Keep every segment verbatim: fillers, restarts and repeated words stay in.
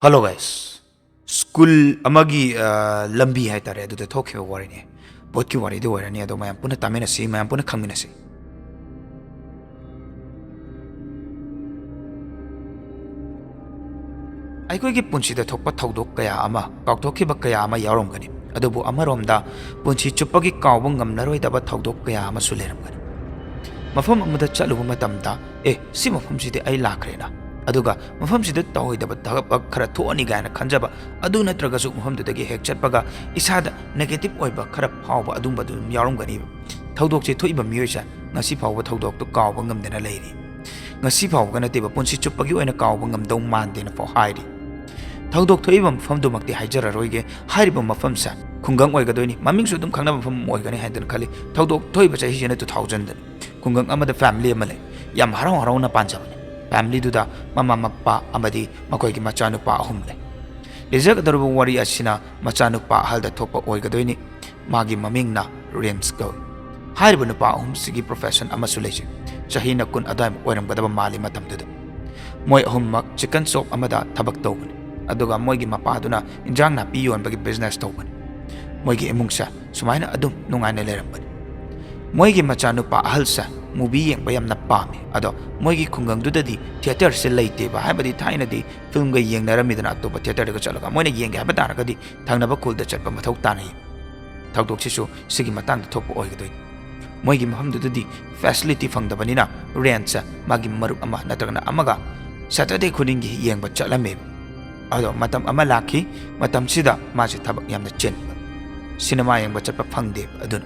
Hello guys, school ꯑꯃꯒꯤ ꯑ, ꯂꯝꯕꯤ ꯍꯥꯏꯇꯥꯔꯦ, ꯑꯗꯨꯗ ꯊꯣꯛꯈꯤꯕ ꯋꯥꯔꯤꯅꯤ꯫ ꯚꯣꯠꯀꯤ ꯋꯥꯔꯤꯗꯤ ꯑꯣꯏꯔꯅꯤ, ꯑꯗꯣ ꯃꯌꯥꯝ ꯄꯨꯟꯅ ꯇꯥꯃꯤꯟꯅꯁꯤ, ꯃꯌꯥꯝ ꯄꯨꯟꯅ ꯈꯪꯃꯤꯟꯅꯁꯤ꯫ ꯑꯩꯈꯣꯏꯒꯤ ꯄꯨꯟꯁꯤꯗ ꯊꯣꯛꯄ ꯊꯧꯗꯣꯛ ꯀꯌꯥ ꯑꯃ, ꯀꯥꯎꯊꯣꯛꯈꯤꯕ ꯀꯌꯥ ꯑꯃ ꯌꯥꯎꯔꯝꯒꯅꯤ꯫ ꯑꯗꯨꯕꯨ ꯑꯃꯔꯣꯝꯗ ꯄꯨꯟꯁꯤ ꯆꯨꯞꯄꯒꯤ ꯀꯥꯎꯕ ꯉꯝꯂꯔꯣꯏꯗꯕ ꯊꯧꯗꯣꯛ ꯀꯌꯥ ꯑꯃꯁꯨ ꯂꯩꯔꯝꯒꯅꯤ꯫ ꯃꯐꯝ ꯑꯃꯗ ꯆꯠꯂꯨꯕ ꯃꯇꯝꯗ, "ꯑꯦ, ꯁꯤ ꯃꯐꯝꯁꯤꯗꯤ ꯑꯩ ꯂꯥꯛꯈ꯭ꯔꯦꯅ", ꯑꯗꯨꯒ ꯃꯐꯝꯁꯤꯗ ꯇꯧꯔꯣꯏꯗꯕ ꯊꯕꯛ ꯈꯔ ꯊꯣꯛꯑꯅꯤ ꯀꯥꯏꯅ ꯈꯟꯖꯕ, ꯑꯗꯨ ꯅꯠꯇ꯭ꯔꯒꯁꯨ ꯃꯐꯝꯗꯨꯗꯒꯤ ꯍꯦꯛ ꯆꯠꯄꯒ ꯏꯁꯥꯗ negative ꯑꯣꯏꯕ ꯈꯔ ꯐꯥꯎꯕ, ꯑꯗꯨꯝꯕ ꯑꯗꯨꯝ ꯌꯥꯎꯔꯝꯒꯅꯤꯕ꯫ ꯊꯧꯗꯣꯛꯁꯦ ꯊꯣꯛꯏꯕ ꯃꯤꯑꯣꯏꯁꯦ ꯉꯁꯤ ꯐꯥꯎꯕ ꯊꯧꯗꯣꯛꯇꯣ ꯀꯥꯎꯕ ꯉꯝꯗꯅ ꯂꯩꯔꯤ꯫ ꯉꯁꯤ ꯐꯥꯎꯕꯒ ꯅꯠꯇꯦꯕ, ꯄꯨꯟꯁꯤ ꯆꯨꯞꯄꯒꯤ ꯑꯣꯏꯅ ꯀꯥꯎꯕ ꯉꯝꯗꯧ ꯃꯥꯟꯗꯦꯅ ꯐꯥꯎ ꯍꯥꯏꯔꯤ꯫ ꯊꯧꯗꯣꯛ ꯊꯣꯛꯏꯕ ꯃꯐꯝꯗꯨꯃꯛꯇꯤ ꯍꯥꯏꯖꯔꯔꯣꯏꯒꯦ꯫ ꯍꯥꯏꯔꯤꯕ ꯃꯐꯝꯁꯦ ꯈꯨꯡꯒꯪ ꯑꯣꯏꯒꯗꯣꯏꯅꯤ꯫ ꯃꯃꯤꯡꯁꯨ ꯑꯗꯨꯝ ꯈꯪꯅꯕ ꯃꯐꯝ ꯑꯃ ꯑꯣꯏꯒꯅꯤ ꯍꯥꯏꯗꯅ ꯈꯜꯂꯤ꯫ ꯊꯧꯗꯣꯛ ꯊꯣꯛꯏꯕ ꯆꯍꯤꯁꯤꯅ two thousand꯫ ꯈꯨꯡꯒꯪ ꯑꯃꯗ family ꯑꯃ ꯂꯩ꯫ ꯌꯥꯝ ꯍꯔꯥꯎ ꯍꯔꯥꯎꯅ ꯄꯥꯟꯖꯕꯅꯤ꯫ Familyꯗꯨꯗ ꯃꯃꯥ ꯃꯄꯥ ꯑꯃꯗꯤ ꯃꯈꯣꯏꯒꯤ ꯃꯆꯥꯅꯨꯄꯥ ꯑꯍꯨꯝ ꯂꯩ꯫ ꯂꯤꯖꯒꯗꯧꯔꯤꯕ ꯋꯥꯔꯤ ꯑꯁꯤꯅ ꯃꯆꯥꯅꯨꯄꯥ ꯑꯍꯜꯗ ꯊꯣꯛꯄ ꯑꯣꯏꯒꯗꯣꯏꯅꯤ꯫ ꯃꯥꯒꯤ ꯃꯃꯤꯡꯅ ꯔꯦꯝꯁ ꯀꯧꯏ꯫ ꯍꯥꯏꯔꯤꯕ ꯅꯨꯄꯥ ꯑꯍꯨꯝꯁꯤꯒꯤ profession ꯑꯃꯁꯨ ꯂꯩꯖꯩ꯫ ꯆꯍꯤꯅ ꯀꯨꯟ ꯑꯗꯨꯋꯥꯏꯃꯨꯛ ꯑꯣꯏꯔꯝꯒꯗꯕ ꯃꯥꯜꯂꯤ ꯃꯇꯝꯗꯨꯗ꯫ ꯃꯣꯏ ꯑꯍꯨꯝꯃꯛ chicken shop ꯑꯃꯗ ꯊꯕꯛ ꯇꯧꯕꯅꯤ, ꯑꯗꯨꯒ ꯃꯣꯏꯒꯤ ꯃꯄꯥꯗꯨꯅ ꯏꯟꯖꯥꯡ ꯅꯥꯄꯤ ꯌꯣꯟꯕꯒꯤ business ꯇꯧꯕꯅꯤ꯫ ꯃꯣꯏꯒꯤ ꯏꯃꯨꯡꯁꯦ ꯁꯨꯃꯥꯏꯅ ꯑꯗꯨꯝ ꯅꯨꯡꯉꯥꯏꯅ ꯂꯩꯔꯝꯕꯅꯤ꯫ ꯃꯣꯏꯒꯤ ꯃꯆꯥꯅꯨꯄꯥ ꯑꯍꯜꯁꯦ movie ꯌꯦꯡꯕ ꯌꯥꯝꯅ ꯄꯥꯝꯃꯤ꯫ ꯑꯗꯣ ꯃꯣꯏꯒꯤ ꯈꯨꯡꯒꯪꯗꯨꯗꯗꯤ theatreꯁꯦ ꯂꯩꯇꯦꯕ, ꯍꯥꯏꯕꯗꯤ ꯊꯥꯏꯅꯗꯤ filmꯒ ꯌꯦꯡꯅꯔꯝꯃꯤꯗꯅ ꯑꯇꯣꯞꯄ theatreꯗꯒ ꯆꯠꯂꯒ꯫ ꯃꯣꯏꯅ ꯌꯦꯡꯒꯦ ꯍꯥꯏꯕ ꯇꯥꯔꯒꯗꯤ ꯊꯪꯅꯕ ꯈꯨꯜꯗ ꯆꯠꯄ ꯃꯊꯧ ꯇꯥꯅꯩ꯫ ꯊꯧꯗꯣꯛꯁꯤꯁꯨ ꯁꯤꯒꯤ ꯃꯇꯥꯡꯗ ꯊꯣꯛꯄ ꯑꯣꯏꯒꯗꯣꯏꯅꯤ꯫ ꯃꯣꯏꯒꯤ ꯃꯐꯝꯗꯨꯗꯗꯤ facility ꯐꯪꯗꯕꯅꯤꯅ ꯔꯦꯝꯁꯁꯦ ꯃꯥꯒꯤ ꯃꯔꯨꯞ ꯑꯃ ꯅꯠꯇ꯭ꯔꯒꯅ ꯑꯃꯒ Saturday ꯈꯨꯗꯤꯡꯒꯤ ꯌꯦꯡꯕ ꯆꯠꯂꯝꯃꯦꯕ꯫ ꯑꯗꯣ ꯃꯇꯝ ꯑꯃ ꯂꯥꯛꯈꯤ, ꯃꯇꯝꯁꯤꯗ ꯃꯥꯁꯦ ꯊꯕꯛ ꯌꯥꯝꯅ ꯆꯤꯟꯕ, ꯁꯤꯅꯦꯃꯥ ꯌꯦꯡꯕ ꯆꯠꯄ ꯐꯪꯗꯦꯕ꯫ ꯑꯗꯨꯅ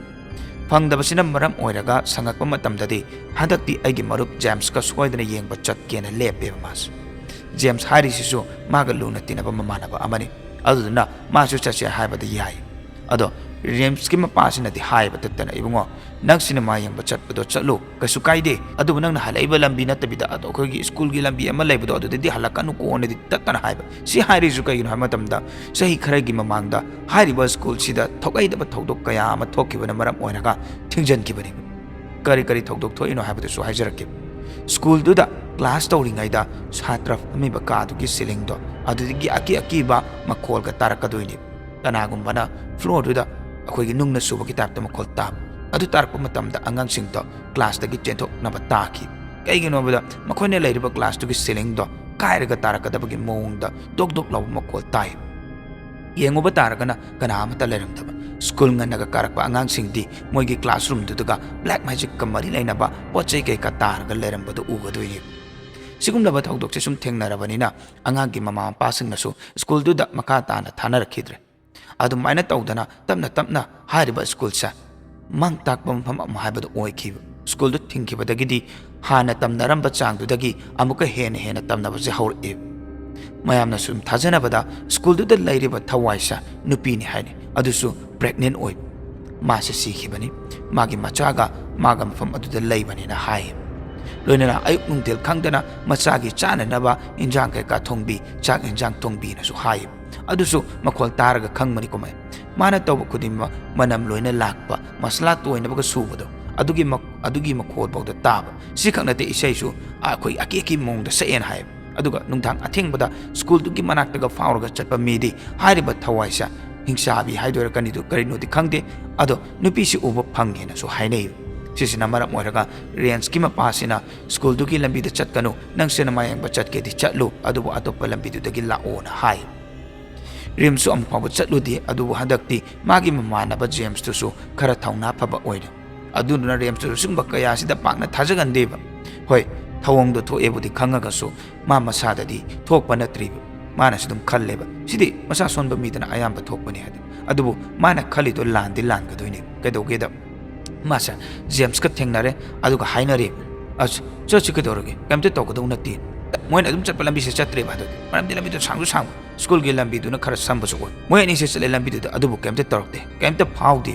ꯐꯪꯗꯕꯁꯤꯅ ꯃꯔꯝ ꯑꯣꯏꯔꯒ ꯁꯪꯉꯛꯄ ꯃꯇꯝꯗꯗꯤ ꯍꯟꯗꯛꯇꯤ ꯑꯩꯒꯤ ꯃꯔꯨꯞ ꯖꯦꯝꯁꯀ ꯁꯣꯏꯗꯅ ꯌꯦꯡꯕ ꯆꯠꯀꯦꯅ ꯂꯦꯞꯄꯦꯕ ꯃꯥꯁꯦ꯫ ꯖꯦꯝꯁ ꯍꯥꯏꯔꯤꯁꯤꯁꯨ ꯃꯥꯒ ꯂꯨꯅ ꯇꯤꯟꯅꯕ ꯃꯃꯥꯟꯅꯕ ꯑꯃꯅꯤ꯫ ꯑꯗꯨꯗꯨꯅ ꯃꯥꯁꯨ ꯆꯠꯁꯦ ꯍꯥꯏꯕꯗ ꯌꯥꯏ꯫ ꯑꯗꯣ ꯔꯦꯝꯁꯀꯤ ꯃꯄꯥꯁꯤꯅꯗꯤ ꯍꯥꯏꯕ ꯇꯠꯇꯅ, "ꯏꯕꯨꯡꯉꯣ, ꯅꯪ ꯁꯤꯅꯦꯃꯥ ꯌꯦꯡꯕ ꯆꯠꯄꯗꯣ ꯆꯠꯂꯨ, ꯀꯩꯁꯨ ꯀꯥꯏꯗꯦ꯫ ꯑꯗꯨꯕꯨ ꯅꯪꯅ ꯍꯜꯂꯛꯏꯕ ꯂꯝꯕꯤ ꯅꯠꯇꯕꯤꯗ ꯑꯗꯣ ꯑꯩꯈꯣꯏꯒꯤ ꯁ꯭ꯀꯨꯜꯒꯤ ꯂꯝꯕꯤ ꯑꯃ ꯂꯩꯕꯗꯣ, ꯑꯗꯨꯗꯗꯤ ꯍꯜꯂꯛꯀꯅꯨꯀꯣꯅꯗꯤ ꯇꯠꯇꯅ ꯍꯥꯏꯕ"꯫ ꯁꯤ ꯍꯥꯏꯔꯤꯁꯨ ꯀꯩꯒꯤꯅꯣ ꯍꯥꯏꯕ ꯃꯇꯝꯗ, ꯆꯍꯤ ꯈꯔꯒꯤ ꯃꯃꯥꯡꯗ ꯍꯥꯏꯔꯤꯕ ꯁ꯭ꯀꯨꯜꯁꯤꯗ ꯊꯣꯛꯍꯩꯗꯕ ꯊꯧꯗꯣꯛ ꯀꯌꯥ ꯑꯃ ꯊꯣꯛꯈꯤꯕꯅ ꯃꯔꯝ ꯑꯣꯏꯔꯒ ꯊꯤꯡꯖꯤꯟꯈꯤꯕꯅꯤ꯫ ꯀꯔꯤ ꯀꯔꯤ ꯊꯧꯗꯣꯛ ꯊꯣꯛꯏꯅꯣ ꯍꯥꯏꯕꯗꯨꯁꯨ ꯍꯥꯏꯖꯔꯛꯀꯦ꯫ ꯁ꯭ꯀꯨꯜꯗꯨꯗ ꯀ꯭ꯂꯥꯁ ꯇꯧꯔꯤꯉꯩꯗ ꯁꯥꯇ꯭ꯔ ꯐꯝꯃꯤꯕ ꯀꯥꯗꯨꯒꯤ ꯁꯤꯂꯤꯡꯗꯣ ꯑꯗꯨꯗꯒꯤ ꯑꯀꯤ ꯑꯀꯤꯕ ꯃꯈꯣꯜꯒ ꯇꯥꯔꯛꯀꯗꯣꯏꯅꯤ꯫ ꯀꯅꯥꯒꯨꯝꯕꯅ ꯐ꯭ꯂꯣꯔꯗꯨꯗ ꯑꯩꯈꯣꯏꯒꯤ ꯅꯨꯡꯅ ꯁꯨꯕꯒꯤ ꯇꯥꯏꯞꯇ ꯃꯈꯣꯜ ꯇꯥꯕ꯫ ꯑꯗꯨ ꯇꯥꯔꯛꯄ ꯃꯇꯝꯗ ꯑꯉꯥꯡꯁꯤꯡꯗꯣ ꯀ꯭ꯂꯥꯁꯇꯒꯤ ꯆꯦꯟꯊꯣꯛꯅꯕ ꯇꯥꯈꯤ꯫ ꯀꯩꯒꯤꯅꯣ ꯍꯥꯏꯕꯗ ꯃꯈꯣꯏꯅ ꯂꯩꯔꯤꯕ ꯀ꯭ꯂꯥꯁꯇꯨꯒꯤ ꯁꯤꯂꯤꯡꯗꯣ ꯀꯥꯏꯔꯒ ꯇꯥꯔꯛꯀꯗꯕꯒꯤ ꯃꯑꯣꯡꯗ ꯗꯣꯛ ꯗꯣꯛ ꯂꯥꯎꯕ ꯃꯈꯣꯜ ꯇꯥꯏ꯫ ꯌꯦꯡꯉꯨꯕ ꯇꯥꯔꯒꯅ ꯀꯅꯥ ꯑꯃꯠꯇ ꯂꯩꯔꯝꯗꯕ꯫ ꯁ꯭ꯀꯨꯜ ꯉꯟꯅꯒ ꯀꯥꯔꯛꯄ ꯑꯉꯥꯡꯁꯤꯡꯗꯤ ꯃꯣꯏꯒꯤ ꯀ꯭ꯂꯥꯁꯔꯨꯝꯗꯨꯗꯒ ꯕ꯭ꯂꯦꯛ ꯃꯦꯖꯤꯛꯀ ꯃꯔꯤ ꯂꯩꯅꯕ ꯄꯣꯠ ꯆꯩ ꯀꯩꯀꯥ ꯇꯥꯔꯒ ꯂꯩꯔꯝꯕꯗꯨ ꯎꯒꯗꯣꯏꯅꯤ꯫ ꯁꯤꯒꯨꯝꯂꯕ ꯊꯧꯗꯣꯛꯁꯦ ꯁꯨꯝ ꯊꯦꯡꯅꯔꯕꯅꯤꯅ ꯑꯉꯥꯡꯒꯤ ꯃꯃꯥ ꯃꯄꯥꯁꯤꯡꯅꯁꯨ ꯁ꯭ꯀꯨꯜꯗꯨꯗ ꯃꯈꯥ ꯇꯥꯅ ꯊꯥꯅꯔꯛꯈꯤꯗ꯭ꯔꯦ꯫ ꯑꯗꯨꯃꯥꯏꯅ ꯇꯧꯗꯅ ꯇꯞꯅ ꯇꯞꯅ ꯍꯥꯏꯔꯤꯕ ꯁ꯭ꯀꯨꯜꯁꯦ ꯃꯥꯡ ꯇꯥꯛꯄ ꯃꯐꯝ ꯑꯃ ꯍꯥꯏꯕꯗꯨ ꯑꯣꯏꯈꯤꯕ꯫ ꯁ꯭ꯀꯨꯜꯗꯨ ꯊꯤꯡꯈꯤꯕꯗꯒꯤꯗꯤ ꯍꯥꯟꯅ ꯇꯝꯅꯔꯝꯕ ꯆꯥꯡꯗꯨꯗꯒꯤ ꯑꯃꯨꯛꯀ ꯍꯦꯟꯅ ꯍꯦꯟꯅ ꯇꯝꯅꯕꯁꯦ ꯍꯧꯔꯛꯏ꯫ ꯃꯌꯥꯝꯅ ꯁꯨꯝ ꯊꯥꯖꯅꯕꯗ ꯁ꯭ꯀꯨꯜꯗꯨꯗ ꯂꯩꯔꯤꯕ ꯊꯋꯥꯏꯁꯦ ꯅꯨꯄꯤꯅꯤ ꯍꯥꯏꯅꯤ, ꯑꯗꯨꯁꯨ ꯄ꯭ꯔꯦꯒꯅꯦꯟ ꯑꯣꯏꯕ꯫ ꯃꯥꯁꯦ ꯁꯤꯈꯤꯕꯅꯤ, ꯃꯥꯒꯤ ꯃꯆꯥꯒ ꯃꯥꯒ ꯃꯐꯝ ꯑꯗꯨꯗ ꯂꯩꯕꯅꯤꯅ ꯍꯥꯏ꯫ ꯂꯣꯏꯅꯅ ꯑꯌꯨꯛ ꯅꯨꯡꯊꯤꯜ ꯈꯪꯗꯅ ꯃꯆꯥꯒꯤ ꯆꯥꯅꯅꯕ ꯏꯟꯖꯥꯡ ꯀꯩꯀꯥ ꯊꯣꯡꯕꯤ, ꯆꯥꯛ ꯏꯟꯖꯥꯡ ꯊꯣꯡꯕꯤꯅꯁꯨ ꯍꯥꯏ꯫ ꯑꯗꯨꯁꯨ ꯃꯈꯣꯜ ꯇꯥꯔꯒ ꯈꯪꯕꯅꯤ ꯀꯨꯝꯍꯩ꯫ ꯃꯥꯅ ꯇꯧꯕ ꯈꯨꯗꯤꯡꯃꯛ ꯃꯅꯝ ꯂꯣꯏꯅ ꯂꯥꯛꯄ, ꯃꯁꯂꯥ ꯇꯣꯏꯅꯕꯒ ꯁꯨꯕꯗꯣ, ꯑꯗꯨꯒꯤ ꯃ-, ꯑꯗꯨꯒꯤ ꯃꯈꯣꯜ ꯐꯥꯎꯗ ꯇꯥꯕ꯫ ꯁꯤ ꯈꯛ ꯅꯠꯇꯦ, ꯏꯁꯩꯁꯨ ꯑꯩꯈꯣꯏ ꯑꯀꯤ ꯑꯀꯤ ꯃꯑꯣꯡꯗ ꯁꯛꯑꯦꯅ ꯍꯥꯏ꯫ ꯑꯗꯨꯒ ꯅꯨꯡꯗꯥꯡ ꯑꯊꯦꯡꯕꯗ ꯁ꯭ꯀꯨꯜꯗꯨꯒꯤ ꯃꯅꯥꯛꯇꯒ ꯐꯥꯎꯔꯒ ꯆꯠꯄ ꯃꯤꯗꯤ ꯍꯥꯏꯔꯤꯕ ꯊꯋꯥꯏꯁꯦ ꯍꯤꯡꯆꯥꯕꯤ ꯍꯥꯏꯗꯣꯏꯔꯥ ꯀꯔꯤꯗꯣ-, ꯀꯔꯤꯅꯣꯗꯤ ꯈꯪꯗꯦ, ꯑꯗꯣ ꯅꯨꯄꯤꯁꯤ ꯎꯕ ꯐꯪꯉꯦꯅꯁꯨ ꯍꯥꯏꯅꯩ꯫ ꯁꯤꯁꯤꯅ ꯃꯔꯝ ꯑꯣꯏꯔꯒ ꯔꯦꯟꯖꯀꯤ ꯃꯄꯥꯁꯤꯅ "ꯁ꯭ꯀꯨꯜꯗꯨꯒꯤ ꯂꯝꯕꯤꯗ ꯆꯠꯀꯅꯨ, ꯅꯪꯁꯦ ꯅꯃꯥ ꯌꯦꯡꯕ ꯆꯠꯀꯦꯗꯤ ꯆꯠꯂꯨ, ꯑꯗꯨꯕꯨ ꯑꯇꯣꯞꯄ ꯂꯝꯕꯤꯗꯨꯗꯒꯤ ꯂꯥꯛꯑꯣꯅ" ꯍꯥꯏ꯫ ꯔꯤꯝꯁꯁꯨ ꯑꯃꯨꯛ ꯐꯥꯎꯕ ꯆꯠꯂꯨꯗꯦ, ꯑꯗꯨꯕꯨ ꯍꯟꯗꯛꯇꯤ ꯃꯥꯒꯤ ꯃꯃꯥꯟꯅꯕ ꯖꯦꯝꯁꯇꯨꯁꯨ ꯈꯔ ꯊꯧꯅꯥ ꯐꯕ ꯑꯣꯏꯔꯦ꯫ ꯑꯗꯨꯗꯨꯅ ꯔꯤꯝꯁꯇꯨꯁꯨ ꯁꯤꯒꯨꯝꯕ ꯀꯌꯥꯁꯤꯗ ꯄꯥꯛꯅ ꯊꯥꯖꯒꯟꯗꯦꯕ꯫ ꯍꯣꯏ, ꯊꯧꯑꯣꯡꯗꯣ ꯊꯣꯛꯑꯦꯕꯨꯗꯤ ꯈꯪꯉꯒꯁꯨ ꯃꯥ ꯃꯁꯥꯗꯗꯤ ꯊꯣꯛꯄ ꯅꯠꯇ꯭ꯔꯤꯕ꯫ ꯃꯥꯅꯁꯨ ꯑꯗꯨꯝ ꯈꯜꯂꯦꯕ, "ꯁꯤꯗꯤ ꯃꯁꯥ ꯁꯣꯟꯕ ꯃꯤꯗꯅ ꯑꯌꯥꯝꯕ ꯊꯣꯛꯄꯅꯤ" ꯍꯥꯏꯗꯅ꯫ ꯑꯗꯨꯕꯨ ꯃꯥꯅ ꯈꯜꯂꯤꯗꯣ ꯂꯥꯟꯗꯤ ꯂꯥꯟꯒꯗꯣꯏꯅꯦ꯫ ꯀꯩꯗꯧꯒꯦꯗ, ꯃꯥꯁꯦ ꯖꯦꯝꯁꯀ ꯊꯦꯡꯅꯔꯦ, ꯑꯗꯨꯒ ꯍꯥꯏꯅꯔꯦ, "ꯑꯁ, ꯆꯠꯁꯤ ꯀꯩꯗꯧꯔꯒꯦ? ꯀꯩꯝꯇ ꯇꯧꯒꯗꯧ ꯅꯠꯇꯦ"꯫ ꯃꯣꯏꯅ ꯑꯗꯨꯝ ꯆꯠꯄ ꯂꯝꯕꯤꯁꯦ ꯆꯠꯇ꯭ꯔꯦꯕ ꯍꯟꯗꯛꯇꯤ꯫ ꯃꯔꯝꯗꯤ ꯂꯝꯕꯤꯗꯣ ꯁꯥꯡꯁꯨ ꯁꯥꯡꯕ, ꯁ꯭ꯀꯨꯜꯒꯤ ꯂꯝꯕꯤꯗꯨꯅ ꯈꯔ ꯁꯝꯕꯁꯨ ꯑꯣꯏ꯫ ꯃꯣꯏ ꯑꯅꯤꯁꯦ ꯆꯠꯂꯦ ꯂꯝꯕꯤꯗꯨꯗ, ꯑꯗꯨꯕꯨ ꯀꯩꯝꯇ ꯇꯧꯔꯛꯇꯦ, ꯀꯩꯝꯇ ꯐꯥꯎꯗꯦ꯫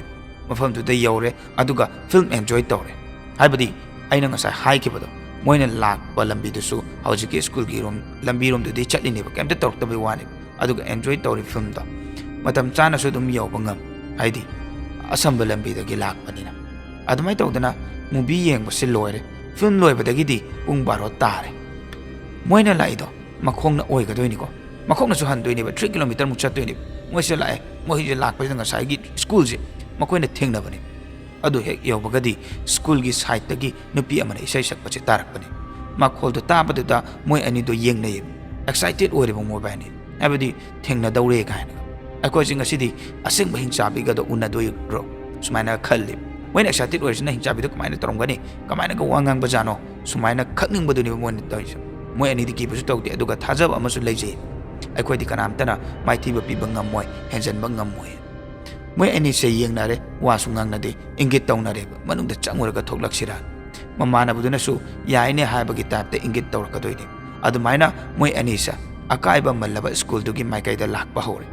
ꯃꯐꯝꯗꯨꯗ ꯌꯧꯔꯦ, ꯑꯗꯨꯒ ꯐꯤꯜꯝ ꯑꯦꯟꯖꯣꯏ ꯇꯧꯔꯦ꯫ ꯍꯥꯏꯕꯗꯤ ꯑꯩꯅ ꯉꯁꯥꯏ ꯍꯥꯏꯈꯤꯕꯗꯣ, ꯃꯣꯏꯅ ꯂꯥꯛꯄ ꯂꯝꯕꯤꯗꯨꯁꯨ ꯍꯧꯖꯤꯛꯀꯤ ꯁ꯭ꯀꯨꯜꯒꯤ ꯔꯣꯝ, ꯂꯝꯕꯤꯔꯣꯝꯗꯨꯗꯤ ꯆꯠꯂꯤꯅꯦꯕ, ꯀꯩꯝꯇ ꯇꯧꯔꯛꯇꯕꯩ ꯋꯥꯅꯦꯕ꯫ ꯑꯗꯨꯒ ꯑꯦꯟꯖꯣꯏ ꯇꯧꯔꯤ ꯐꯤꯜꯝꯗꯣ꯫ ꯃꯇꯝ ꯆꯥꯅꯁꯨ ꯑꯗꯨꯝ ꯌꯧꯕ ꯉꯝꯃꯤ, ꯍꯥꯏꯗꯤ ꯑꯁꯝꯕ ꯂꯝꯕꯤꯗꯒꯤ ꯂꯥꯛꯄꯅꯤꯅ꯫ ꯑꯗꯨꯃꯥꯏꯅ ꯇꯧꯗꯅ ꯃꯨꯚꯤ ꯌꯦꯡꯕꯁꯦ ꯂꯣꯏꯔꯦ꯫ ꯐꯤꯂꯝ ꯂꯣꯏꯕꯗꯒꯤꯗꯤ ꯄꯨꯡ ꯕꯥꯔꯣ ꯇꯥꯔꯦ꯫ ꯃꯣꯏꯅ ꯂꯥꯛꯏꯗꯣ ꯃꯈꯣꯡꯅ ꯑꯣꯏꯒꯗꯣꯏꯅꯤꯀꯣ, ꯃꯈꯣꯡꯅꯁꯨ ꯍꯟꯗꯣꯏꯅꯦꯕ, ꯊ꯭ꯔꯤ ꯀꯤꯂꯣꯃꯤꯇꯔꯃꯨꯛ ꯆꯠꯇꯣꯏꯅꯦꯕ꯫ ꯃꯣꯏꯁꯦ ꯂꯥꯛꯑꯦ, ꯃꯣꯏꯁꯦ ꯂꯥꯛꯄꯁꯤꯗ ꯉꯁꯥꯏꯒꯤ ꯁ꯭ꯀꯨꯜꯁꯦ ꯃꯈꯣꯏꯅ ꯊꯦꯡꯅꯕꯅꯦ꯫ ꯑꯗꯨ ꯍꯦꯛ ꯌꯧꯕꯒꯗꯤ ꯁ꯭ꯀꯨꯜꯒꯤ ꯁꯥꯏꯠꯇꯒꯤ ꯅꯨꯄꯤ ꯑꯃꯅ ꯏꯁꯩ ꯁꯛꯄꯁꯦ ꯇꯥꯔꯛꯄꯅꯦ꯫ ꯃꯈꯣꯜꯗꯣ ꯇꯥꯕꯗꯨꯗ ꯃꯣꯏ ꯑꯅꯤꯗꯣ ꯌꯦꯡꯅꯩꯌꯦꯕ, ꯑꯦꯛꯁꯥꯏꯇꯦꯠ ꯑꯣꯏꯔꯦꯕ ꯃꯣꯏꯕꯥꯅꯤ, ꯍꯥꯏꯕꯗꯤ ꯊꯦꯡꯅꯗꯧꯔꯦ ꯀꯥꯏꯅꯒ꯫ ꯑꯩꯈꯣꯏꯁꯦ ꯉꯁꯤꯗꯤ ꯑꯁꯦꯡꯕ ꯍꯤꯡꯆꯥꯕꯤꯒꯗꯣ ꯎꯅꯗꯣꯏꯔꯣ ꯁꯨꯃꯥꯏꯅ ꯈꯜꯂꯤ꯫ ꯃꯣꯏꯅ ꯑꯦꯛꯁꯥꯏꯇꯦꯠ ꯑꯣꯏꯔꯤꯁꯤꯅ ꯍꯤꯡꯆꯥꯕꯤꯗꯣ ꯀꯃꯥꯏꯅ ꯇꯧꯔꯝꯒꯅꯤ, ꯀꯃꯥꯏꯅꯒ ꯋꯥ ꯉꯥꯡꯕꯖꯥꯠꯅꯣ ꯁꯨꯃꯥꯏꯅ ꯈꯪꯅꯤꯡꯕꯗꯨꯅꯦꯕ ꯃꯣꯏꯅ ꯇꯧꯔꯤꯁꯦ꯫ ꯃꯣꯏ ꯑꯅꯤꯗꯤ ꯀꯤꯕꯁꯨ ꯇꯧꯗꯦ, ꯑꯗꯨꯒ ꯊꯥꯖꯕ ꯑꯃꯁꯨ ꯂꯩꯖꯩ, ꯑꯩꯈꯣꯏꯗꯤ ꯀꯅꯥꯝꯇꯅ ꯃꯥꯏꯊꯤꯕ ꯄꯤꯕ ꯉꯝꯃꯣꯏ, ꯍꯦꯟꯖꯟꯕ ꯉꯝꯃꯣꯏ꯫ ꯃꯣꯏ ꯑꯅꯤꯁꯦ ꯌꯦꯡꯅꯔꯦ, ꯋꯥꯁꯨ ꯉꯥꯡꯅꯗꯦ, ꯏꯪꯒꯤꯠ ꯇꯧꯅꯔꯦꯕ, ꯃꯅꯨꯡꯗ ꯆꯪꯉꯨꯔꯒ ꯊꯣꯛꯂꯛꯁꯤꯔꯥ꯫ ꯃꯃꯥꯟꯅꯕꯗꯨꯅꯁꯨ ꯌꯥꯏꯅꯦ ꯍꯥꯏꯕꯒꯤ ꯇꯥꯏꯞꯇ ꯏꯪꯒꯤꯠ ꯇꯧꯔꯛꯀꯗꯣꯏꯅꯦ꯫ ꯑꯗꯨꯃꯥꯏꯅ ꯃꯣꯏ ꯑꯅꯤꯁꯦ ꯑꯀꯥꯏꯕ ꯃꯜꯂꯕ ꯁ꯭ꯀꯨꯜꯗꯨꯒꯤ ꯃꯥꯏꯀꯩꯗ ꯂꯥꯛꯄ ꯍꯧꯔꯦ꯫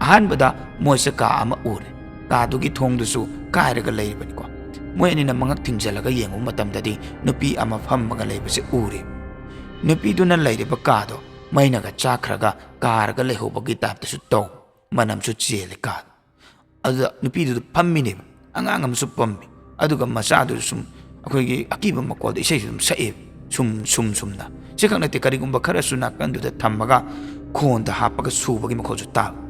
ꯑꯍꯥꯟꯕꯗ ꯃꯣꯏꯁꯦ ꯀꯥ ꯑꯃ ꯎꯔꯦ꯫ ꯀꯥꯗꯨꯒꯤ ꯊꯣꯡꯗꯨꯁꯨ ꯀꯥꯏꯔꯒ ꯂꯩꯔꯤꯕꯅꯤꯀꯣ꯫ ꯃꯣꯏ ꯑꯅꯤꯅ ꯃꯉꯛ ꯊꯤꯡꯖꯤꯜꯂꯒ ꯌꯦꯡꯉꯨꯕ ꯃꯇꯝꯗꯗꯤ ꯅꯨꯄꯤ ꯑꯃ ꯐꯝꯃꯒ ꯂꯩꯕꯁꯦ ꯎꯔꯦ꯫ ꯅꯨꯄꯤꯗꯨꯅ ꯂꯩꯔꯤꯕ ꯀꯥꯗꯣ ꯃꯩꯅꯒ ꯆꯥꯛꯈ꯭ꯔꯒ ꯀꯥꯔꯒ ꯂꯩꯍꯧꯕꯒꯤ ꯇꯥꯏꯞꯇꯁꯨ ꯇꯧ, ꯃꯅꯝꯁꯨ ꯆꯦꯜꯂꯤ ꯀꯥꯗꯣ꯫ ꯑꯗꯨꯗ ꯅꯨꯄꯤꯗꯨꯗ ꯐꯝꯃꯤꯅꯦꯕ, ꯑꯉꯥꯡ ꯑꯃꯁꯨ ꯄꯝꯃꯤ, ꯑꯗꯨꯒ ꯃꯆꯥꯗꯨꯁꯨ ꯁꯨꯝ ꯑꯩꯈꯣꯏꯒꯤ ꯑꯀꯤꯕ ꯃꯈꯣꯜꯗ ꯏꯁꯩꯁꯨ ꯑꯗꯨꯝ ꯁꯛꯑꯦꯕ, ꯁꯨꯝ ꯁꯨꯝ ꯁꯨꯝꯅ꯫ ꯁꯤ ꯈꯛ ꯅꯠꯇꯦ, ꯀꯔꯤꯒꯨꯝꯕ ꯈꯔꯁꯨ ꯅꯥꯀꯟꯗꯨꯗ ꯊꯝꯃꯒ ꯈꯣꯟꯗ ꯍꯥꯞꯄꯒ ꯁꯨꯕꯒꯤ ꯃꯈꯣꯜꯁꯨ ꯇꯥꯕ꯫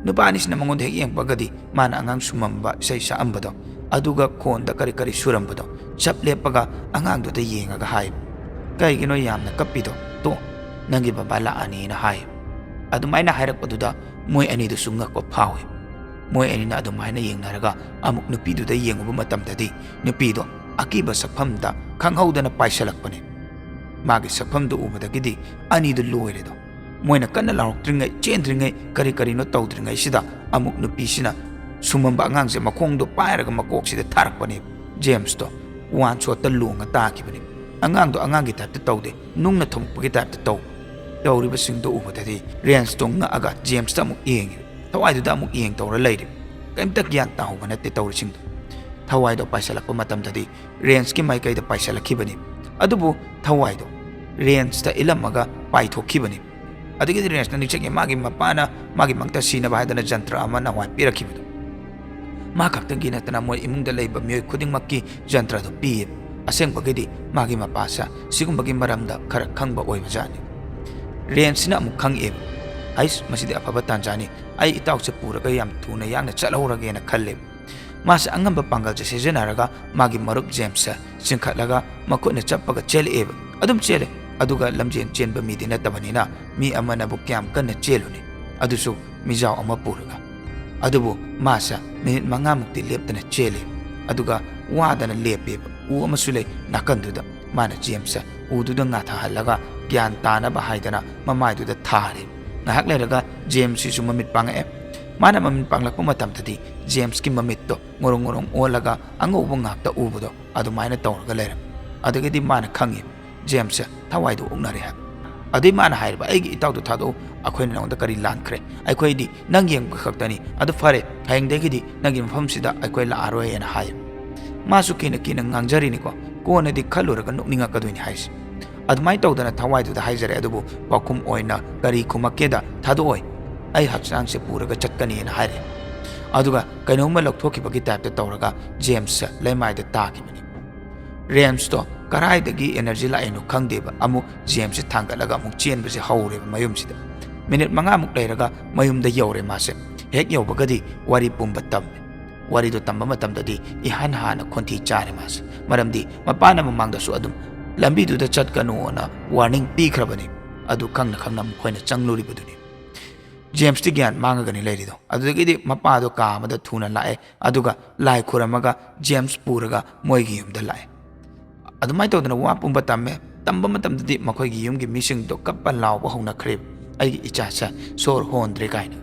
ꯅꯨꯄꯥ ꯑꯅꯤꯁꯤꯅ ꯃꯉꯣꯟꯗ ꯍꯦꯛ ꯌꯦꯡꯉꯛꯄꯒꯗꯤ ꯃꯥꯅ ꯑꯉꯥꯡ ꯁꯨꯝꯃꯝꯕ, ꯏꯁꯩ ꯁꯛꯑꯝꯕꯗꯣ, ꯑꯗꯨꯒ ꯈꯣꯟꯗ ꯀꯔꯤ ꯀꯔꯤ ꯁꯨꯔꯝꯕꯗꯣ ꯆꯞ ꯂꯦꯞꯄꯒ ꯑꯉꯥꯡꯗꯨꯗ ꯌꯦꯡꯉꯒ ꯍꯥꯏ, "ꯀꯩꯒꯤꯅꯣ ꯌꯥꯝꯅ ꯀꯞꯄꯤꯗꯣ? ꯇꯣ, ꯅꯪꯒꯤ ꯕꯕꯥ ꯂꯥꯛꯑꯅꯤꯅ" ꯍꯥꯏ꯫ ꯑꯗꯨꯃꯥꯏꯅ ꯍꯥꯏꯔꯛꯄꯗꯨꯗ ꯃꯣꯏ ꯑꯅꯤꯗꯨꯁꯨ ꯉꯛꯄ ꯐꯥꯎꯏ꯫ ꯃꯣꯏ ꯑꯅꯤꯅ ꯑꯗꯨꯃꯥꯏꯅ ꯌꯦꯡꯅꯔꯒ ꯑꯃꯨꯛ ꯅꯨꯄꯤꯗꯨꯗ ꯌꯦꯡꯉꯨꯕ ꯃꯇꯝꯗꯗꯤ ꯅꯨꯄꯤꯗꯣ ꯑꯀꯤꯕ ꯁꯛꯐꯝꯗ ꯈꯪꯍꯧꯗꯅ ꯄꯥꯏꯁꯜꯂꯛꯄꯅꯦ꯫ ꯃꯥꯒꯤ ꯁꯛꯐꯝꯗꯨ ꯎꯕꯗꯒꯤꯗꯤ ꯑꯅꯤꯗꯨ ꯂꯣꯏꯔꯦꯗꯣ꯫ ꯃꯣꯏꯅ ꯀꯟꯅ ꯂꯥꯎꯔꯛꯇ꯭ꯔꯤꯉꯩ, ꯆꯦꯟꯗ꯭ꯔꯤꯉꯩ, ꯀꯔꯤ ꯀꯔꯤꯅꯣ ꯇꯧꯗ꯭ꯔꯤꯉꯩꯁꯤꯗ ꯑꯃꯨꯛ ꯅꯨꯄꯤꯁꯤꯅ ꯁꯨꯝꯃꯝꯕ ꯑꯉꯥꯡꯁꯦ ꯃꯈꯣꯡꯗꯣ ꯄꯥꯏꯔꯒ ꯃꯀꯣꯛꯁꯤꯗ ꯊꯥꯔꯛꯄꯅꯦ꯫ ꯖꯦꯝꯁꯇꯣ ꯋꯥꯟ ꯁꯣꯠꯇ ꯂꯣꯡꯉ ꯇꯥꯈꯤꯕꯅꯦ꯫ ꯑꯉꯥꯡꯗꯣ ꯑꯉꯥꯡꯒꯤ ꯇꯥꯏꯞꯇ ꯇꯧꯗꯦ, ꯅꯨꯡꯅ ꯊꯣꯝꯃꯛꯄꯒꯤ ꯇꯥꯏꯞꯇ ꯇꯧ꯫ ꯇꯧꯔꯤꯕꯁꯤꯡꯗꯣ ꯎꯕꯗꯗꯤ ꯔꯦꯟꯁꯇꯣ ꯉꯛꯑꯒ ꯖꯦꯝꯁꯇ ꯑꯃꯨꯛ ꯌꯦꯡꯉꯤ꯫ ꯊꯋꯥꯏꯗꯨꯗ ꯑꯃꯨꯛ ꯌꯦꯡ ꯇꯧꯔ ꯂꯩꯔꯤ꯫ ꯀꯔꯤꯝꯇ ꯒ꯭ꯌꯥꯟ ꯇꯥꯍꯧꯕ ꯅꯠꯇꯦ ꯇꯧꯔꯤꯁꯤꯡꯗꯣ꯫ ꯊꯋꯥꯏꯗꯣ ꯄꯥꯏꯁꯜꯂꯛꯄ ꯃꯇꯝꯗꯗꯤ ꯔꯦꯟꯁꯀꯤ ꯃꯥꯏꯀꯩꯗ ꯄꯥꯏꯁꯜꯂꯛꯈꯤꯕꯅꯤ꯫ ꯑꯗꯨꯕꯨ ꯊꯋꯥꯏꯗꯣ ꯔꯦꯟꯁꯇ ꯏꯜꯂꯝꯃꯒ ꯄꯥꯏꯊꯣꯛꯈꯤꯕꯅꯤ꯫ ꯑꯗꯒꯤꯗꯤ ꯔꯦꯟꯁꯅ ꯅꯤꯡꯁꯤꯡꯉꯦ, ꯃꯥꯒꯤ ꯃꯄꯥꯅ ꯃꯥꯒꯤ ꯃꯪꯇ ꯁꯤꯅꯕ ꯍꯥꯏꯗꯅ ꯖꯟꯇ꯭ꯔ ꯑꯃ ꯅꯍꯥꯟꯋꯥꯏ ꯄꯤꯔꯛꯈꯤꯕꯗꯣ꯫ ꯃꯥ ꯈꯛꯇꯪꯒꯤ ꯅꯠꯇꯅ ꯃꯣꯏ ꯏꯃꯨꯡꯗ ꯂꯩꯕ ꯃꯤꯑꯣꯏ ꯈꯨꯗꯤꯡꯃꯛꯀꯤ ꯖꯟꯇ꯭ꯔꯗꯣ ꯄꯤꯌꯦꯕ꯫ ꯑꯁꯦꯡꯕꯒꯤꯗꯤ ꯃꯥꯒꯤ ꯃꯄꯥꯁꯦ ꯁꯤꯒꯨꯝꯕꯒꯤ ꯃꯔꯝꯗ ꯈꯔ ꯈꯪꯕ ꯑꯣꯏꯕꯖꯥꯠꯅꯤ꯫ ꯔꯦꯟꯁꯤꯅ ꯑꯃꯨꯛ ꯈꯪꯉꯛꯑꯦꯕ, "ꯍꯩꯁ, ꯃꯁꯤꯗꯤ ꯑꯐꯕ ꯇꯥꯟꯖꯥꯅꯤ, ꯑꯩ ꯏꯇꯥꯎꯁꯦ ꯄꯨꯔꯒ ꯌꯥꯝ ꯊꯨꯅ ꯌꯥꯡꯅ ꯆꯠꯍꯧꯔꯒꯦꯅ" ꯈꯜꯂꯦꯕ꯫ ꯃꯥꯁꯦ ꯑꯉꯝꯕ ꯄꯥꯡꯒꯜꯁꯦ ꯁꯤꯖꯤꯟꯅꯔꯒ ꯃꯥꯒꯤ ꯃꯔꯨꯞ ꯖꯦꯝꯁꯁꯦ ꯆꯤꯡꯈꯠꯂꯒ ꯃꯈꯨꯠꯅ ꯆꯞꯄꯒ ꯆꯦꯜꯂꯛꯑꯦꯕ꯫ ꯑꯗꯨꯝ ꯆꯦꯜꯂꯦ, ꯑꯗꯨꯒ ꯂꯝꯖꯦꯟ ꯆꯦꯟꯕ ꯃꯤꯗꯤ ꯅꯠꯇꯕꯅꯤꯅ ꯃꯤ ꯑꯃꯅꯕꯨ ꯀꯌꯥꯝ ꯀꯟꯅ ꯆꯦꯜꯂꯨꯅꯤ, ꯑꯗꯨꯁꯨ ꯃꯤꯖꯥꯎ ꯑꯃ ꯄꯨꯔꯒ꯫ ꯑꯗꯨꯕꯨ ꯃꯥꯁꯦ ꯃꯤꯅꯤꯠ ꯃꯉꯥꯃꯨꯛꯇꯤ ꯂꯦꯞꯇꯅ ꯆꯦꯜꯂꯦ, ꯑꯗꯨꯒ ꯋꯥꯗꯅ ꯂꯦꯞꯄꯦꯕ꯫ ꯎ ꯑꯃꯁꯨ ꯂꯩ ꯅꯥꯀꯟꯗꯨꯗ꯫ ꯃꯥꯅ ꯖꯦꯝꯁꯁꯦ ꯎꯗꯨꯗ ꯉꯥꯊꯍꯜꯂꯒ ꯒ꯭ꯌꯥꯟ ꯇꯥꯅꯕ ꯍꯥꯏꯗꯅ ꯃꯃꯥꯏꯗꯨꯗ ꯊꯥꯔꯦ꯫ ꯉꯥꯏꯍꯥꯛ ꯂꯩꯔꯒ ꯖꯦꯝꯁꯁꯤꯁꯨ ꯃꯃꯤꯠ ꯄꯥꯡꯉꯛꯑꯦ꯫ ꯃꯥꯅ ꯃꯃꯤꯠ ꯄꯥꯡꯂꯛꯄ ꯃꯇꯝꯗꯗꯤ ꯖꯦꯝꯁꯀꯤ ꯃꯃꯤꯠꯇꯣ ꯉꯣꯔꯣꯡ ꯉꯣꯔꯣꯡ ꯑꯣꯜꯂꯒ ꯑꯉꯧꯕ ꯉꯥꯛꯇ ꯎꯕꯗꯣ ꯑꯗꯨꯃꯥꯏꯅ ꯇꯧꯔꯒ ꯂꯩꯔꯝꯃꯤ꯫ ꯑꯗꯨꯗꯒꯤꯗꯤ ꯃꯥꯅ ꯈꯪꯉꯤ, ꯖꯦꯝꯁꯁꯦ ꯊꯋꯥꯏꯗꯨ ꯑꯣꯛꯅꯔꯦ ꯍꯥꯏꯕ꯫ ꯑꯗꯨꯗꯩ ꯃꯥꯅ ꯍꯥꯏꯔꯤꯕ, "ꯑꯩꯒꯤ ꯏꯇꯥꯎꯗꯨ ꯊꯥꯗꯣꯛꯎ, ꯑꯩꯈꯣꯏꯅ ꯅꯉꯣꯟꯗ ꯀꯔꯤ ꯂꯥꯟꯈ꯭ꯔꯦ? ꯑꯩꯈꯣꯏꯗꯤ ꯅꯪ ꯌꯦꯡꯕ ꯈꯛꯇꯅꯤ꯫ ꯑꯗꯨ ꯐꯔꯦ, ꯍꯌꯦꯡꯗꯒꯤꯗꯤ ꯅꯪꯒꯤ ꯃꯐꯝꯁꯤꯗ ꯑꯩꯈꯣꯏ ꯂꯥꯛꯑꯔꯣꯏ" ꯍꯥꯏꯅ ꯍꯥꯏ꯫ ꯃꯥꯁꯨ ꯀꯤꯅ ꯀꯤꯅ ꯉꯥꯡꯖꯔꯤꯅꯤꯀꯣ, ꯀꯣꯟꯅꯗꯤ ꯈꯜꯂꯨꯔꯒ ꯅꯣꯛꯅꯤꯡꯉꯛꯀꯗꯣꯏꯅꯤ ꯍꯥꯏꯁꯦ꯫ ꯑꯗꯨꯃꯥꯏꯅ ꯇꯧꯗꯅ ꯊꯋꯥꯏꯗꯨꯗ ꯍꯥꯏꯖꯔꯦ, ꯑꯗꯨꯕꯨ ꯄꯥꯎꯈꯨꯝ ꯑꯣꯏꯅ ꯀꯔꯤ ꯈꯨꯝꯃꯛꯀꯦꯗ, "ꯊꯥꯗꯣꯛꯑꯣꯏ, ꯑꯩ ꯍꯛꯆꯥꯡꯁꯦ ꯄꯨꯔꯒ ꯆꯠꯀꯅꯤꯅ" ꯍꯥꯏꯔꯦ꯫ ꯑꯗꯨꯒ ꯀꯩꯅꯣꯝꯃ ꯂꯧꯊꯣꯛꯈꯤꯕꯒꯤ ꯇꯥꯏꯞꯇ ꯇꯧꯔꯒ ꯖꯦꯝꯁꯁꯦ ꯂꯩꯃꯥꯏꯗ ꯇꯥꯈꯤꯕꯅꯤ꯫ ꯔꯦꯟꯁꯇꯣ ꯀꯔꯥꯏꯗꯒꯤ ꯑꯦꯅꯔꯖꯤ ꯂꯥꯛꯏꯅꯣ ꯈꯪꯗꯦꯕ, ꯑꯃꯨꯛ ꯖꯦꯝꯁꯁꯦ ꯊꯥꯡꯒꯠꯂꯒ ꯑꯃꯨꯛ ꯆꯦꯟꯕꯁꯦ ꯍꯧꯔꯦꯕ ꯃꯌꯨꯝꯁꯤꯗ꯫ ꯃꯤꯅꯤꯠ ꯃꯉꯥꯃꯨꯛ ꯂꯩꯔꯒ ꯃꯌꯨꯝꯗ ꯌꯧꯔꯦ ꯃꯥꯁꯦ꯫ ꯍꯦꯛ ꯌꯧꯕꯒꯗꯤ ꯋꯥꯔꯤ ꯄꯨꯝꯕ ꯇꯝꯃꯦ꯫ ꯋꯥꯔꯤꯗꯣ ꯇꯝꯕ ꯃꯇꯝꯗꯗꯤ ꯏꯍꯥꯟ ꯍꯥꯟꯅ ꯈꯣꯟꯊꯤ ꯆꯥꯔꯦ ꯃꯥꯁꯦ, ꯃꯔꯝꯗꯤ ꯃꯄꯥꯅ ꯃꯃꯥꯡꯗꯁꯨ ꯑꯗꯨꯝ "ꯂꯝꯕꯤꯗꯨꯗ ꯆꯠꯀꯅꯨꯅ" ꯋꯥꯔꯅꯤꯡ ꯄꯤꯈ꯭ꯔꯕꯅꯤ꯫ ꯑꯗꯨ ꯈꯪꯅ ꯈꯪꯅ ꯃꯈꯣꯏꯅ ꯆꯪꯂꯨꯔꯤꯕꯗꯨꯅꯤ꯫ ꯖꯦꯝꯁꯇꯤ ꯒ꯭ꯌꯥꯟ ꯃꯥꯡꯉꯒꯅꯤ ꯂꯩꯔꯤꯗꯣ꯫ ꯑꯗꯨꯗꯒꯤꯗꯤ ꯃꯄꯥꯗꯣ ꯀꯥ ꯑꯃꯗ ꯊꯨꯅ ꯂꯥꯛꯑꯦ, ꯑꯗꯨꯒ ꯂꯥꯏ ꯈꯨꯔꯝꯃꯒ ꯖꯦꯝꯁ ꯄꯨꯔꯒ ꯃꯣꯏꯒꯤ ꯌꯨꯝꯗ ꯂꯥꯛꯑꯦ꯫ ꯑꯗꯨꯃꯥꯏꯅ ꯇꯧꯗꯅ ꯋꯥ ꯄꯨꯝꯕ ꯇꯝꯃꯦ꯫ ꯇꯝꯕ ꯃꯇꯝꯗꯗꯤ ꯃꯈꯣꯏꯒꯤ ꯌꯨꯝꯒꯤ ꯃꯤꯁꯤꯡꯗꯣ ꯀꯞꯄ ꯂꯥꯎꯕ ꯍꯧꯅꯈ꯭ꯔꯦ, "ꯑꯩꯒꯤ ꯏꯆꯥꯁꯦ ꯁꯣꯔ ꯍꯣꯟꯗ꯭ꯔꯦ" ꯀꯥꯏꯅ꯫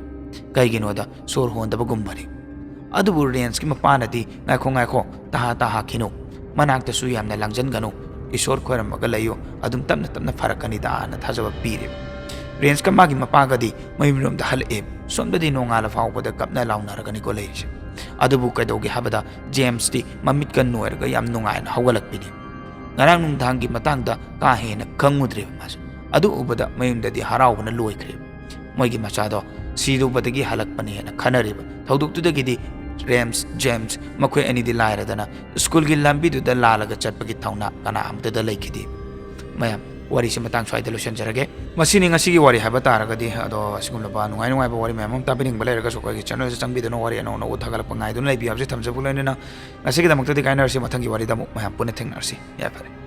ꯀꯩꯒꯤꯅꯣꯗ ꯁꯣꯔ ꯍꯣꯟꯗꯕꯒꯨꯝꯕꯅꯤ꯫ ꯑꯗꯨꯕꯨ ꯔꯦꯟꯁꯀꯤ ꯃꯄꯥꯅꯗꯤ, "ꯉꯥꯏꯈꯣ, ꯉꯥꯏꯈꯣ, ꯇꯍꯥ ꯇꯍꯥꯈꯤꯅꯨ, ꯃꯅꯥꯛꯇꯁꯨ ꯌꯥꯝꯅ ꯂꯥꯡꯖꯟꯒꯅꯨ, ꯏꯁꯣꯔ ꯈꯣꯏꯔꯝꯃꯒ ꯂꯩꯌꯨ, ꯑꯗꯨꯝ ꯇꯞꯅ ꯇꯞꯅ ꯐꯔꯛꯀꯅꯤꯗꯥꯅ" ꯊꯥꯖꯕ ꯄꯤꯔꯦ꯫ ꯔꯦꯟꯁꯀ ꯃꯥꯒꯤ ꯃꯄꯥꯒꯗꯤ ꯃꯌꯨꯝꯂꯣꯝꯗ ꯍꯜꯂꯛꯑꯦ꯫ ꯁꯣꯝꯗꯗꯤ ꯅꯣꯡꯉꯥꯜꯂ ꯐꯥꯎꯕꯗ ꯀꯞꯅ ꯂꯥꯎꯅꯔꯒꯅꯤꯀꯣ ꯂꯩꯔꯤꯁꯦ꯫ ꯑꯗꯨꯕꯨ ꯀꯩꯗꯧꯒꯦ ꯍꯥꯏꯕꯗ ꯖꯦꯝꯁꯇꯤ ꯃꯃꯤꯠꯀ ꯅꯣꯏꯔꯒ ꯌꯥꯝ ꯅꯨꯡꯉꯥꯏꯅ ꯍꯧꯒꯠꯂꯛꯄꯤꯅꯤ꯫ ꯉꯔꯥꯡ ꯅꯨꯡꯗꯥꯡꯒꯤ ꯃꯇꯥꯡꯗ ꯀꯥ ꯍꯦꯟꯅ ꯈꯪꯉꯨꯗ꯭ꯔꯦꯕ ꯃꯥꯁꯦ꯫ ꯑꯗꯨ ꯎꯕꯗ ꯃꯌꯨꯝꯗꯗꯤ ꯍꯔꯥꯎꯕꯅ ꯂꯣꯏꯈ꯭ꯔꯦꯕ꯫ ꯃꯣꯏꯒꯤ ꯃꯆꯥꯗꯣ ꯁꯤꯔꯨꯕꯗꯒꯤ ꯍꯜꯂꯛꯄꯅꯦꯅ ꯈꯟꯅꯔꯤꯕ ꯊꯧꯗꯣꯛꯇꯨꯗꯒꯤꯗꯤ ꯔꯦꯝꯁ, ꯖꯦꯝꯁ, ꯃꯈꯣꯏ ꯑꯅꯤꯗꯤ ꯂꯥꯏꯔꯗꯅ ꯁ꯭ꯀꯨꯜꯒꯤ ꯂꯝꯕꯤꯗꯨꯗ ꯂꯥꯜꯂꯒ ꯆꯠꯄꯒꯤ ꯊꯧꯅꯥ ꯀꯅꯥ ꯑꯃꯠꯇꯗ ꯂꯩꯈꯤꯗꯦ꯫ ꯃꯌꯥꯝ, ꯋꯥꯔꯤꯁꯤ ꯃꯇꯥꯡ ꯁ꯭ꯋꯥꯏꯗ ꯂꯣꯏꯁꯤꯟꯖꯔꯒꯦ꯫ ꯃꯁꯤꯅꯤ ꯉꯁꯤꯒꯤ ꯋꯥꯔꯤ ꯍꯥꯏꯕ ꯇꯥꯔꯒꯗꯤ꯫ ꯑꯗꯣ ꯑꯁꯤꯒꯨꯝꯂꯕ ꯅꯨꯡꯉꯥꯏ ꯅꯨꯡꯉꯥꯏꯕ ꯋꯥꯔꯤ ꯃꯌꯥꯝ ꯑꯃ ꯇꯥꯕꯤꯅꯤꯡꯕ ꯂꯩꯔꯒꯁꯨ ꯑꯩꯈꯣꯏꯒꯤ ꯆꯦꯅꯦꯜꯁꯦ ꯆꯪꯕꯤꯗꯨꯅ ꯋꯥꯔꯤ ꯑꯅꯧ ꯑꯅꯧꯕ ꯊꯥꯒꯠꯂꯛꯄ ꯉꯥꯏꯗꯨꯅ ꯂꯩꯕꯤꯌꯨ ꯍꯥꯏꯕꯁꯤ ꯊꯝꯖꯕ ꯂꯣꯏꯅꯅ ꯉꯁꯤꯒꯤꯗꯃꯛꯇꯗꯤ ꯀꯥꯏꯅꯔꯁꯤ꯫ ꯃꯊꯪꯒꯤ ꯋꯥꯔꯤꯗ ꯑꯃꯨꯛ ꯃꯌꯥꯝ ꯄꯨꯟꯅ ꯊꯦꯡꯅꯔꯁꯤ꯫ ꯌꯥꯏꯐꯔꯦ꯫